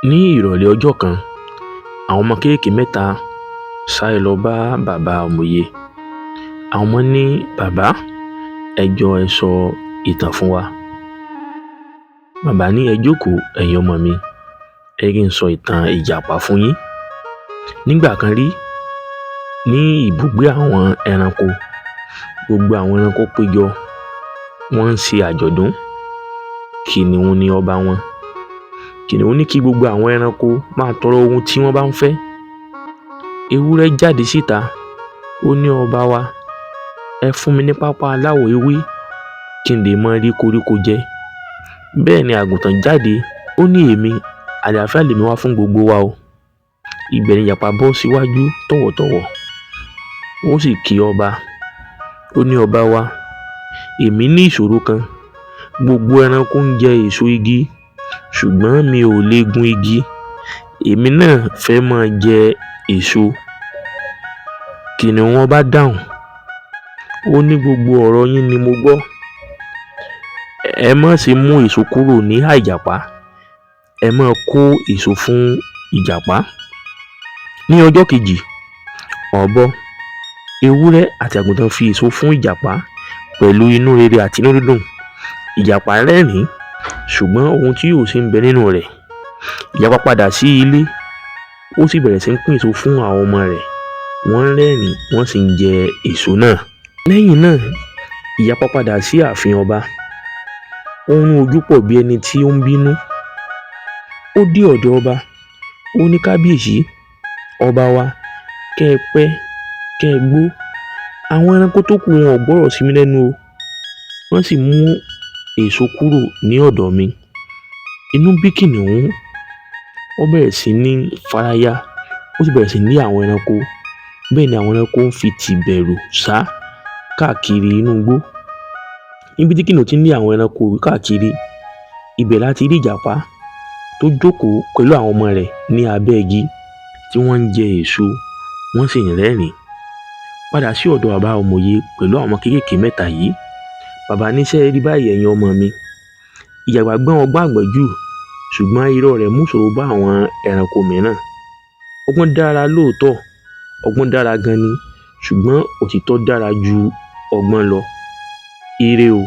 Ní ìrọ̀lẹ́ ọjọ́ kan, àwọn ọmọ kéékèèké mẹ́ta sáré lọ bá bàbá ọ̀mọ̀ye. Àwọn ọmọ ní, "Bàbá, ẹ jọ̀ọ́ ẹ sọ ìtàn fún wa." Bàbá ní, "Ẹ jókòó, ẹ̀yin ọmọ mi, ẹ jẹ́ kí n sọ ìtàn ìjàpá fún yín." Nígbà kan rí, ní ibùgbé àwọn ẹranko, gbogbo àwọn ẹranko péjọ, wọ́n ń ṣe àjọ̀dún. Kìnìún ni ọba wọn. Kìnìún ní kí gbogbo àwọn ẹranko máa tọrọ ohun tí wọ́n bá ń fẹ́. Ewúrẹ́ jáde síta, ó ní, "Ọba wa, ẹ fún mi ní pápá aláwọ̀ ewé kí n lè máa rí koríko jẹ." Bẹ́ẹ̀ ni àgùntàn jáde, ó ní, "Èmi, àlàáfíà lèmi wá fún gbogbo wa o." Ibẹ̀ ni ìjàpá bọ́ síwájú tọ̀wọ̀tọ̀wọ̀, ó sì kí ọba. Ó ní, "Ọba wa, èmi ní ìṣòro kan. Gbogbo ẹranko ń jẹ èso igi, ṣùgbọ́n mi ò lè gun igi. Èmi náà fẹ́ máa jẹ èso." Kìnìún ọba dáhùn, ó ní, "Gbogbo ọ̀rọ̀ yín ni mo gbọ́. Ẹ má ṣe mú èso kúrò níhà ìjàpá, ẹ máa kó èso fún ìjàpá." Ní ọjọ́ kejì, ọ̀bọ, ewúrẹ́ àti àgùntàn fi èso fún ìjàpá pẹ̀lú inú rere àti inú dídùn. Ìjàpá rẹ́rìn-ín, ṣùgbọ́n ohun tí yóò ṣe ń bẹ nínú rẹ̀. Ìjàpá padà sí ilé, ó sì bẹ̀rẹ̀ sí ń pín èso fún àwọn ọmọ rẹ̀. Wọ́n ń rẹ́rìn-ín, wọ́n sì ń jẹ èso náà. Lẹ́yìn náà, ìjàpá padà sí ààfin ọba. Ó ń rún ojú pọ̀ bí ẹni tí ó ń bínú. Ó dé ọ̀dọ̀ ọba, ó ní, "Kábíyèsí, ọba wa, kẹ́ ẹ pẹ́, kẹ́ ẹ gbó. Àwọn ẹranko tó kù wọn ò gbọ́rọ̀ sí mi lẹ́nu o. Wọ́n sì mú èso kúrò ní ọ̀dọ̀ mi." Inú bí kìnìún, ó bẹ̀rẹ̀ sí ní faraya, ó sì bẹ̀rẹ̀ sí ní lé àwọn ẹranko. Bẹ́ẹ̀ ni àwọn ẹranko ń fi tìbẹ̀rù sá káàkiri inú igbó. Níbi tí kìnìún ti ń lé àwọn ẹranko káàkiri, ibẹ̀ la ti rí ìjàpá tó jókòó pẹ̀lú àwọn ọmọ rẹ̀ ní abẹ́ igi tí wọ́n ń jẹ èso, wọ́n sì ń rẹ́rìn-ín. Padà sí ọ̀dọ̀ bàbá ọ̀mọ̀ye pẹ̀lú àwọn ọmọ kéékèèké mẹ́ta yìí. Bàbá ní, "Ṣé ẹ rí báyìí, ẹ̀yin ọmọ mi? Ìjàpá gbọ́n ọgbọ́n àgbọ́njù, ṣùgbọ́n irọ́ rẹ̀ mú ìṣòro bá àwọn ẹranko mìíràn. Ọgbọ́n dára lóòótọ́, ọgbọ́n dára gan ni, ṣùgbọ́n òtítọ́ dára ju ọgbọ́n lọ. Ire o."